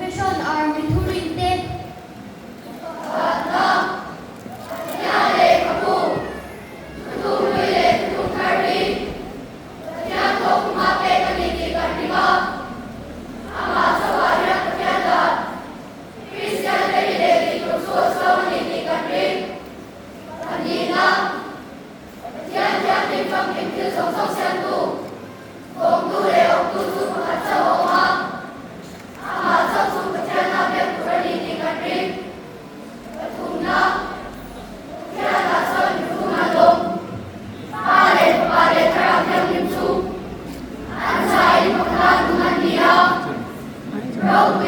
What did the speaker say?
Confession Army thurinte. Pakhatna, Pathian lehkhabu, Thuthung hlui leh Thuthung thar hi Pathian thawkkhuma pek a ni tih kan ring a. Amah chauhah hian Pathian dan, Kristiante hi leh tih tur chu a chuang a ni tih kan ring. Pahnihna, Pathian thianghlim famkim thil zawng zawng siamtu, Kawngtu leh awktu chu pakhat chauh a awm a, amah chauh chu Pathianna biak tur a ni tih kan ring. Pathumna, Pathianah chuan mipum an awm. Pa leh Fapa leh Thlarau Thianghlim chu an zaiin pakhata nung an ni a. Ropui.